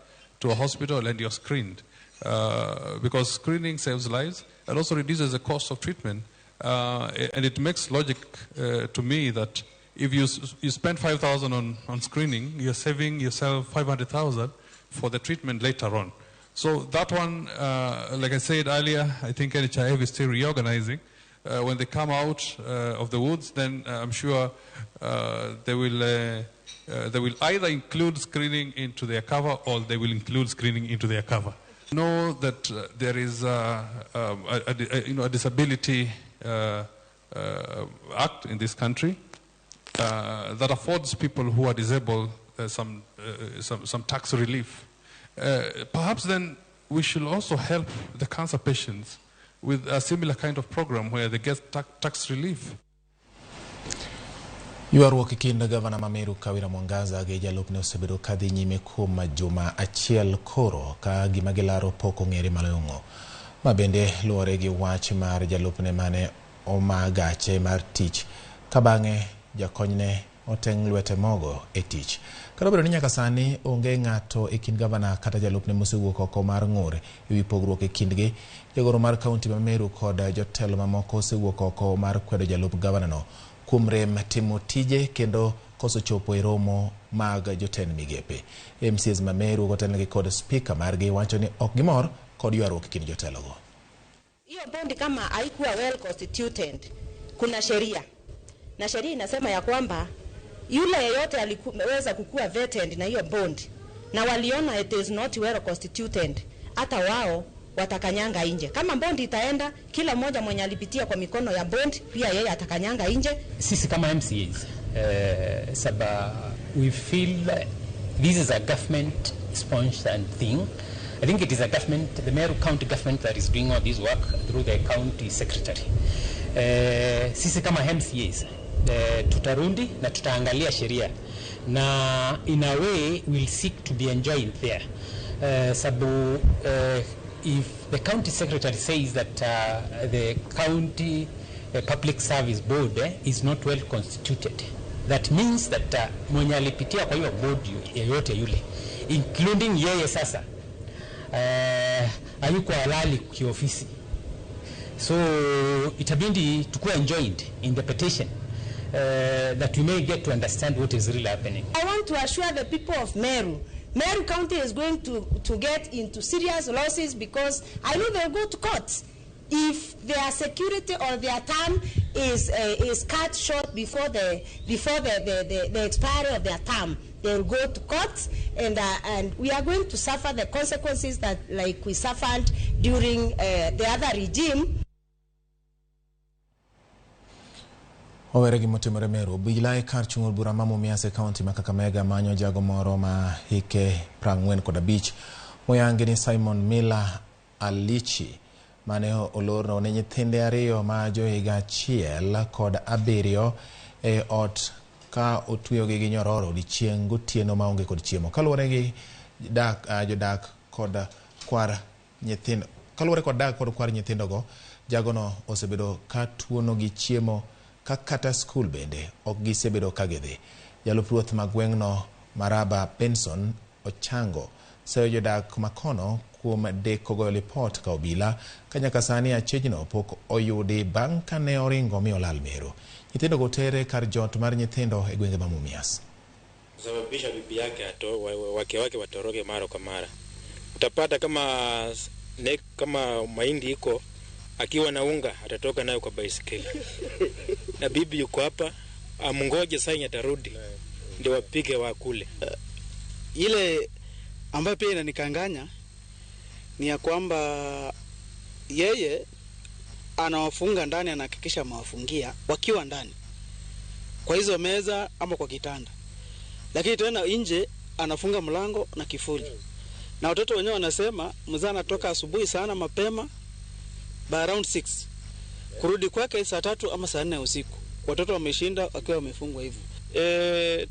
to a hospital and you're screened. Because screening saves lives and also reduces the cost of treatment. And it makes logic to me that if you spend 5,000 on screening, you're saving yourself 500,000 for the treatment later on. So that one, like I said earlier, I think NHIF is still reorganizing. When they come out of the woods, then I'm sure they will either include screening into their cover or they will include screening into their cover. Know that there is a disability act in this country that affords people who are disabled some tax relief. Perhaps then we should also help the cancer patients with a similar kind of program where they get tax relief. Ywaruok e kind gavana ma Meru Kawira Mwangaza gi jalupne osebedo kadhi nyime kuom juma achiel koro ka gima gilaro pok ong'ere malong'o. Ma bende luwore gi wach mar jalupne mane oma gache mar tich ka bang'e jakonyne oteng' lwete mogo e tich. Kata obedo ni nyaka sani onge ng'ato e kind gavana kata jalupne mosewuok oko mar ng'ur e wi pogruok e kindgi, jagoro mar kaunti ma Meru kod jotelo mamoko osewuok oko mar kwedo jalup gavanano kuom rem timo tije kendo koso chopo e romo mag jotend migepe. MCAs ma Meru kotelnegi kod spika margi wacho ni ok gimor kod ywaruok e kind jotelogo. Hiyo bondi kama haikuwa well constituted, kuna sheria na sheria inasema ya kwamba yule yeyote aliweza kukua vetted na hiyo bond na waliona it is not well constituted, hata wao watakanyanga nje. Kama bond itaenda, kila mmoja mwenye alipitia kwa mikono ya bond pia yeye atakanyanga nje. Sisi kama MCAs we feel this is a government sponsored thing. I think it is a government, the Meru County government that is doing all this work through the county secretary. Sisi kama MCAs tutarundi na tutaangalia sheria na in a way we'll seek to be enjoined there. Sabu if the county secretary says that the county public service board is not well constituted, that means that mwenye alipitia kwa hiyo board yeyote yule, including yeye sasa, hayuko halali kiofisi. So itabidi tukue enjoined in the petition that we may get to understand what is really happening. I want to assure the people of Meru, Meru County is going to get into serious losses because I know they'll go to court if their security or their term is cut short before the expiry of their term. They'll go to court, and we are going to suffer the consequences that like we suffered during the other regime. Owere gi motimore Meru, obila e kar chung' od bura ma Mumias e kaunti ma Kakamega manyo jago moro ma hike 45 moyangi ni Simon Miller Alichi mane olorno ne nyithinde ariyo ma johiga 1 kod 7 e ot ka otweyogi gi nyororo odiechieng' gotieno maonge kod chiemo. Kaluwore gi jodak kod kwar nyithindo, kaluwore kod dak kod kwar nyithindogo, jagono osebedo ka tuono gi chiemo ka kata skul bende ok gisebedo ka gidhi. Jalup ruoth ma gweng'no Maraba Benson Ochango seyo jodak makono kuom deko goyo lipot ka obila ka nyaka sani achijno pok oyudi bang' kane oringo mi olal Meru. Nyithindo go tere kar jot mar nyithindo e gwenge ma Mumias. Kusababisha bibi yake wake wake watoroke mara kwa mara. Utapata kama mahindi iko akiwa na unga atatoka nayo kwa baisikeli. Na bibi yuko hapa amngoje sasa atarudi ndio wapike wakule. Ile ambayo pia inanikanganya ni ya kwamba yeye anawafunga ndani, anahakikisha amewafungia wakiwa ndani kwa hizo meza ama kwa kitanda, lakini tena nje anafunga mlango na kifuli. Na watoto wenyewe wanasema mzee anatoka asubuhi sana mapema by around 6 kurudi kwake saa 3 ama saa 4 usiku. Watoto wameshinda wakiwa wamefungwa hivyo.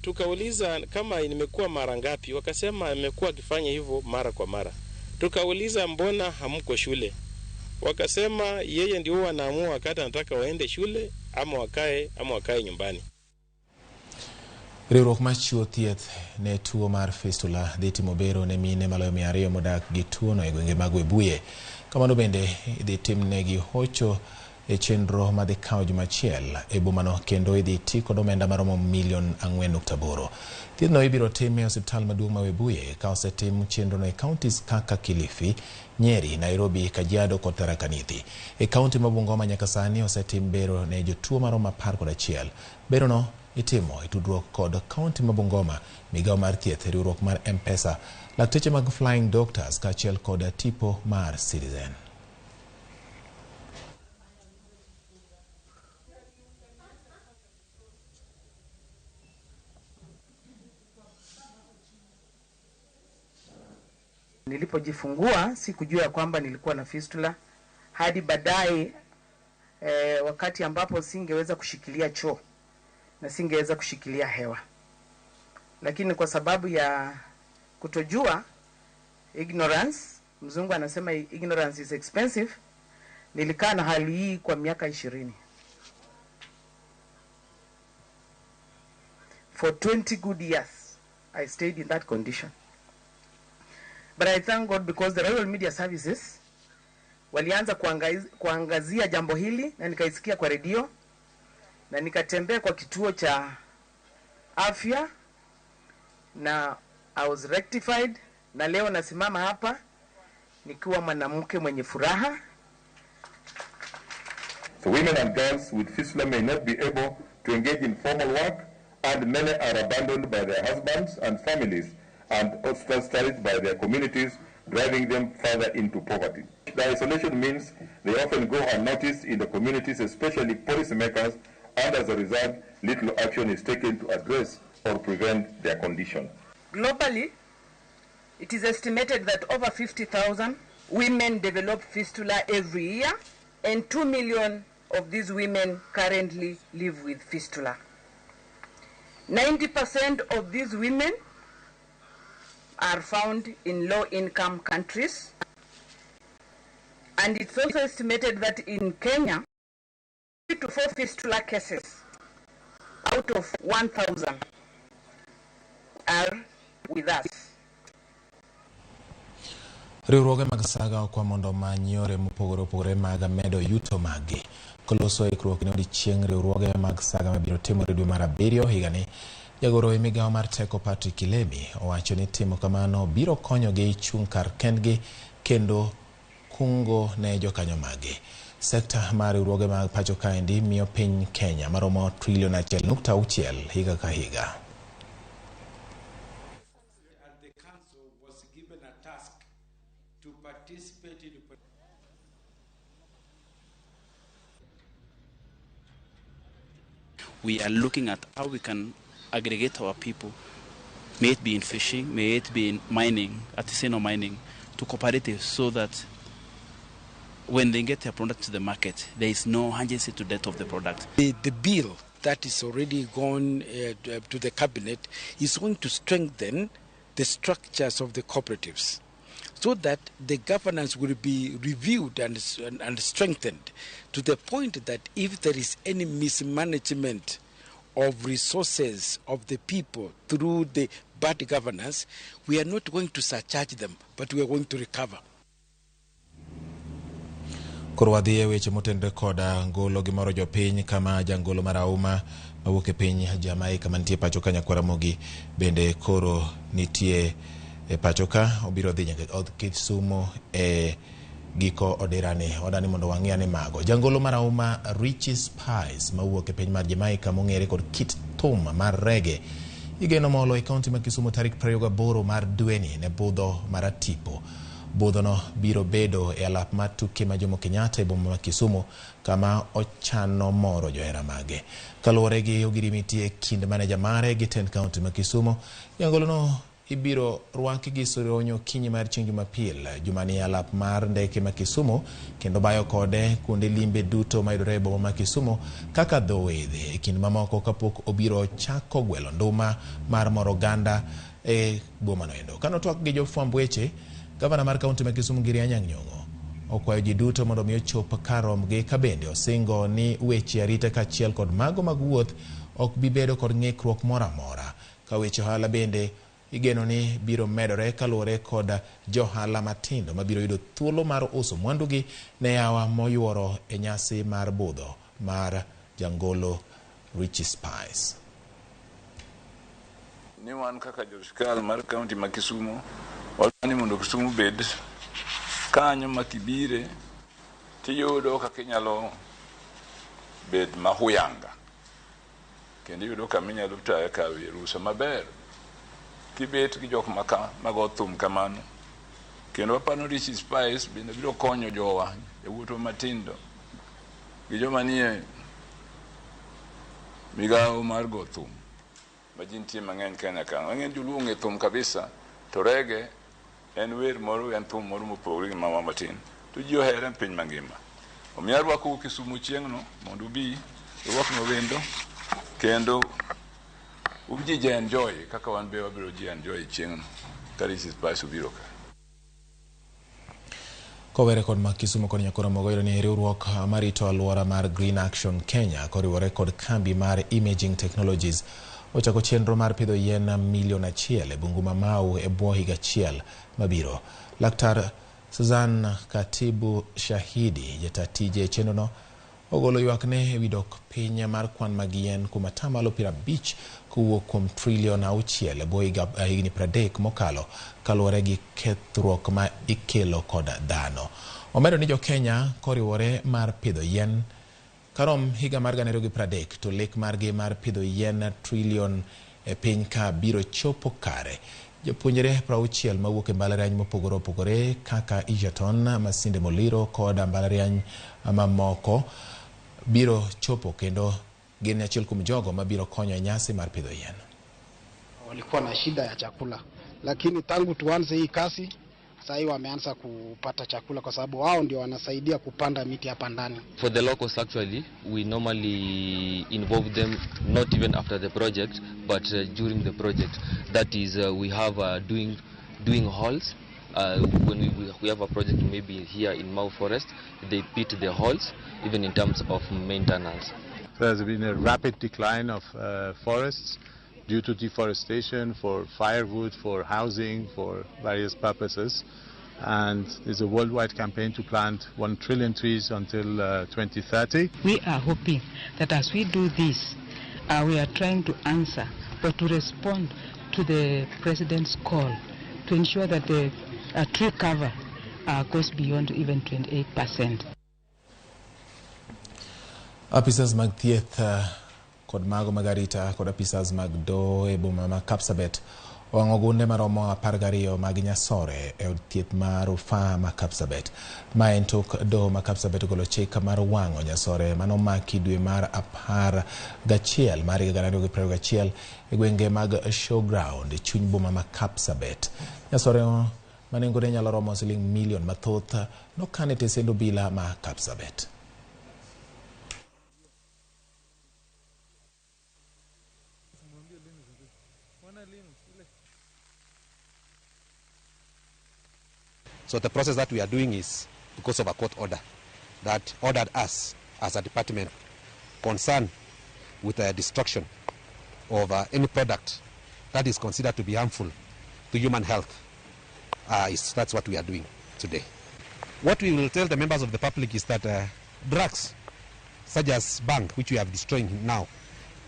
Tukauliza kama nimekuwa mara ngapi, wakasema amekuwa akifanya hivyo mara kwa mara. Tukauliza mbona hamko shule, wakasema yeye ndio anaamua wakati anataka waende shule ama wakae nyumbani. Riwruok mar chiwo thieth ne tuo mar fistula dhi timo bero ne mine maloyo 200 modak gi tuono e gwenge mag Webuye. Kamano bende idhi timnegi hocho e chenro madhi kawo juma achiel e bomano kendo idhi ti kod omenda maromo milion 4.8. Thiethno ibiro tim e osiptal maduong' ma Webuye ka osetim chenrono e counties kaka Kilifi, Nyeri, Nairobi, Kajiado kod Tharaka Nithi. E kaunti ma Bungoma nyaka sani osetim bero ne jotuo maromo 11. Berono itimo e tudruok kod kaunti ma Bungoma, migawo mar thieth, riwruok mar M-Pesa, lakteche mag Flying Doctors kaachiel kod tipo mar Citizen. Nilipojifungua sikujua kwamba nilikuwa na fistula. hadi baadaye wakati ambapo singeweza kushikilia choo na singeweza kushikilia hewa, lakini kwa sababu ya kutojua, ignorance, mzungu anasema ignorance is expensive, nilikaa na hali hii kwa miaka 20. For 20 good years I stayed in that condition. But I thank God because the Royal Media Services walianza kuangazia jambo hili na nikaisikia kwa redio na nikatembea kwa kituo cha afya na I was rectified, na leo nasimama hapa nikiwa mwanamke mwenye furaha. So women and girls with fistula may not be able to engage in formal work, and many are abandoned by their husbands and families and ostracized by their communities, driving them further into poverty. The isolation means they often go unnoticed in the communities, especially policymakers, and as a result, little action is taken to address or prevent their condition. Globally, it is estimated that over 50,000 women develop fistula every year, and 2 million of these women currently live with fistula. 90% of these women are found in low-income countries, and it's also estimated that in Kenya, 3 to 4 fistula cases out of 1,000 are with us. Riwruoge mag saga okwa mondo omany yore mopogore opogore mag medo yuto maggi. Koloso ikruok ne odiechieng riwruoge mag saga mabiro timore dwe mar 7 higani, jagoro e migawo mar teko Patrick Kilemi owacho ni timo kamano biro konyogi chung' kar kendgi kendo kungo ne jokanyo maggi. Sekta mar riwruoge mag pacho kaendi miyo piny Kenya maromo trilion 1.6 higa ka higa. We are looking at how we can aggregate our people, may it be in fishing, may it be in mining, artisanal mining, to cooperatives so that when they get their product to the market, there is no urgency to death of the product. The bill that is already gone to the cabinet is going to strengthen the structures of the cooperatives so that the governance will be reviewed and strengthened to the point that if there is any mismanagement of resources of the people through the bad governance, we are not going to surcharge them, but we are going to recover. Koro wadhi e weche motenore koda ngolo gi moro jopiny kama jangolo marahuma mawuok e piny Jamaica mantie pacho ka Nyakwar Ramogi bende koro nitie e pacho ka obiro dhi nyaka Kisumu e giko odirani odani mondo wang'i ane mago. Jangolo marahuma Richie Spice mawuok e piny mar Jamaica mong'ere kod kit thum mar reggae igeno molo e kaunti ma Kisumu tarik 28 mar dweni ne budho maratipo. Budhono biro bedo e alap mar tuke ma Jomo Kenyatta e boma ma Kisumu kama ochano moro johera mage. Kaluwore gi ogirimiti e kind maneja mare gi tend kaunti ma Kisumu, jangolono ibiro rwaki gi soronyo okinyi mar chieng' Jumapil jumani e alap mar ndeke ma Kisumu kendo bayo kode kuonde limbe duto mayudore e boma ma Kisumu kaka dho wedhe e kind mamoko kapok obiro chako gwelo nduma mar moro oganda e bomano endo. Kanotwak gi jofwamb weche, Gavana mar kaunti ma Kisumu Ngiri Anyang' Nyong'o okwayo ji duto mondo mi ochop kar rombgi ka bende osingo ni weche arita kaachiel kod mago mag wuoth ok bi bedo kod ng'ikruok moro amora. Ka weche ohala bende igeno ni biro medore kaluwore kod johala matindo mabiro yudo thuolo mar uso mwandugi ne yawa moyuoro e nyasi mar budho mar jangolo Richie Spice. Ni wan kaka jo-sirkal mar kaunti ma Kisumu wadwani mondo Kisumu bed kanyo ma kibire tiyudo kaka inyalo bed mahuyanga kendo iyudo kama inyalo tayo kawe rusa maber kibet gi jok maka mago thum kamano. Kendo waparo Richie Spice bende biro konyo jowa yawuotwa matindo gi joma nie migawo mar go thum ma ji nitie mang'eny Kenya ka. Mang'eny joluo ong'e thum kabisa to reggae en wer moro en thum moro mopogore gi mawa matin to ji ohere e piny mangima. Omiyo arwakou Kisumu chieng'no mondo ubi urwaknwa wendo kendo ubi ji enjoy kaka wan be wabiro ji enjoy chieng'no ka Richie Spice obiro ka. Kowere kod ma Kisumu kod Nyakoro Mogo yudo ni riwruok marito alwora mar Green Action Kenya koriwore kod kambi mar Imaging Technologies ochako chenro mar pidho yien milion 1 e bungu ma Mau e bwo higa achiel mabiro. Laktar Suzan Katibu Shahidi, jata tije e chenrono, ogolo ywakne ewi dok piny mar kwan mag yien kuom atamalo 50 kowuok kuom trilion 6 e bwo higni 30 mokalo kaluwore gi kethruok ma ikelo kod dhano. Omedo ni jo-Kenya koriwore mar pidho yien karom higa mar 2030 to lek margi mar pidho yien trilion e piny ka biro chopo kare. Jopuonjre 60 mawuok e mbalariany mopogore opogore kaka Egerton, Masinde Muliro kod mbalariany mamoko biro chopo kendo gin achiel kuom jogo mabiro konyo e nyasi mar pidho yien. Walikuwa na shida ya chakula, lakini tangu tuanze hii kazi sasa wameanza kupata chakula kwa sababu wao ndio wanasaidia kupanda miti hapa ndani. For the locals actually, we normally involve them not even after the project but during the project. That is, we have doing halls. When we have a project maybe here in Mau Forest, they pit the halls even in terms of maintenance. There's been a rapid decline of forests due to deforestation, for firewood, for housing, for various purposes. And there's a worldwide campaign to plant 1 trillion trees until 2030. We are hoping that as we do this, we are trying to answer or to respond to the President's call to ensure that the tree cover goes beyond even 28%. Apisas mag thieth kod mago mag arita kod apisas mag doho e boma ma Kapsabet owang'o gunde maromo 12 mag nyasore e od thieth mar rufaa ma Kapsabet. Ma en tok doho ma Kapsabet ogolo chik mar wang'o nyasore manomaki dwe mar 11 mar higa 2021 e gwenge mag Showground e chuny boma ma Kapsabet. Nyasore ma nengone nyalo romo siling milion mathoth nokan e tesend obila ma Kapsabet. So the process that we are doing is because of a court order that ordered us as a department concerned with the destruction of any product that is considered to be harmful to human health. That's what we are doing today. What we will tell the members of the public is that drugs such as bhang, which we are destroying now,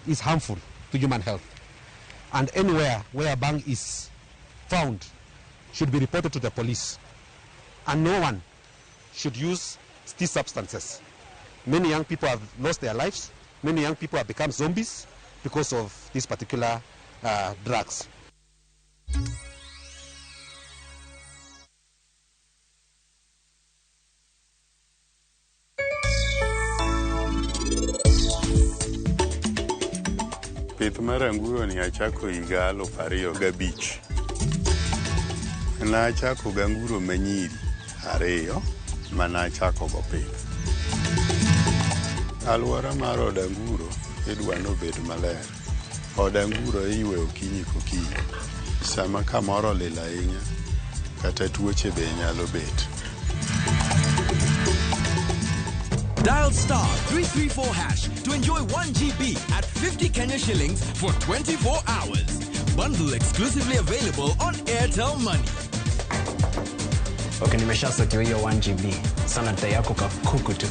is harmful to human health. And anywhere where bhang is found should be reported to the police. And no one should use these substances. Many young people have lost their lives. Many young people have become zombies because of these particular drugs. Pith mar anguro ni achako higa 2005. Nachako gi anguro manyiri 2 manachako go pith. Alwora mar od anguro idwa ni obed maler. Od anguro iyweyo okinyi kokinyi. Sama kamoro olil ahinya, kata tuoche be nyalo bet. Dial star 334 hash to enjoy 1 GB at 50 Kenya shillings for 24 hours. Bundle exclusively available on Airtel Money. Okay, nimeshasetiwa hiyo 1 GB. Sana data yako kakuku tu.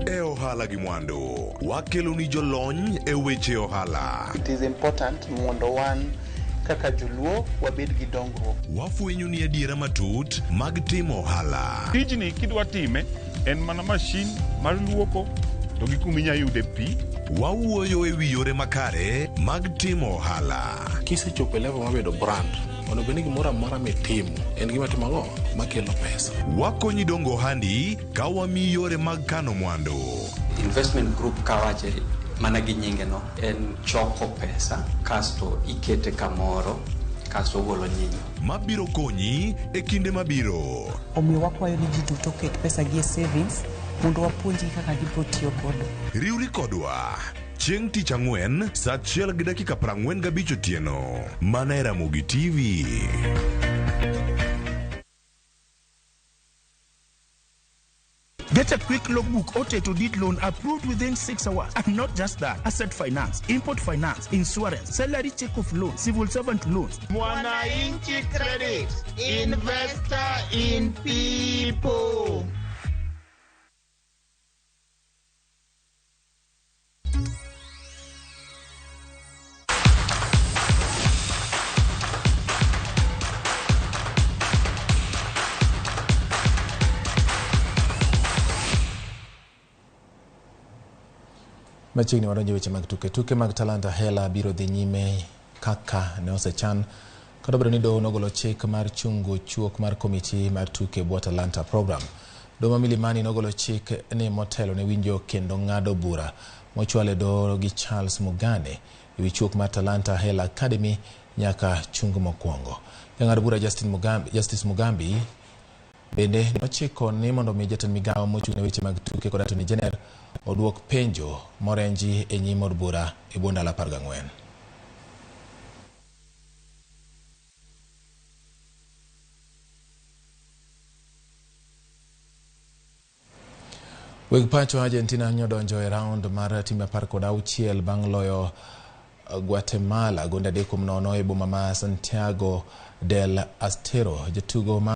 E ohala gi mwandu, wakelo ni jolony e weche ohala. It is important mondo wan kaka joluo wabed gi dongruok. Wafwenyo ni adiera matut mag timo ohala. Tijni kidwa time en mana mashin mar luoko to gi kuma inyalo yude pi. Wawuoyo e wi yore makare mag timo ohala. Kisechopo e level mar bedo brand, onego bed ni gimoro amora mitimo en gima timo ang'o makelo pesa. Wakonyi dongo ohandi ka wamiyi yore mag kano mwandu. Investment group kawache Mana gi nyinge no en choko pesa kasto ikete kamoro kasto ogolo nyinyo. Mabiro konyi e kinde mabiro. Omiyo wakwayo ni ji duto oket pesa gi e savings mondo wapuonjgi kaka gibiro tiyo godo. Riwri kodwa chieng' tich ang'wen saa 1:45 otieno mana e Ramogi TV. Get a quick logbook or title deed loan approved within 6 hours. And not just that, asset finance, import finance, insurance, salary check off loan, civil servant loans. Mwananchi Credit, investor in people. Machiegni wadonjo weche mag tuke. Tuke mag Talanta Hela biro dhi nyime kaka ne osechan. Kata obedo ni doho nogolo chik mar chungo chuok mar komiti mar tuke bwo Talanta program. Doho ma Milimani nogolo chik ni motelo ne winjo kendo ng'ado bura mochwal e doho gi Charles Mugane ewi chuok mar Talanta Hela Academy nyaka chung mokwongo. Jang'ad bura Justin Mugambi, Justice Mugambi bende nochiko ni mondo mi jatend migawo mochung' ne weche mag tuke kod Attorney General oduok penjo morenji e nyim od bura e bwo ndalo 14. Weg pacho Argentina nyodonjo e round mar timbe 16 bang' loyo Guatemala gonde 3-0 e boma ma Santiago del Estero. Jatugo ma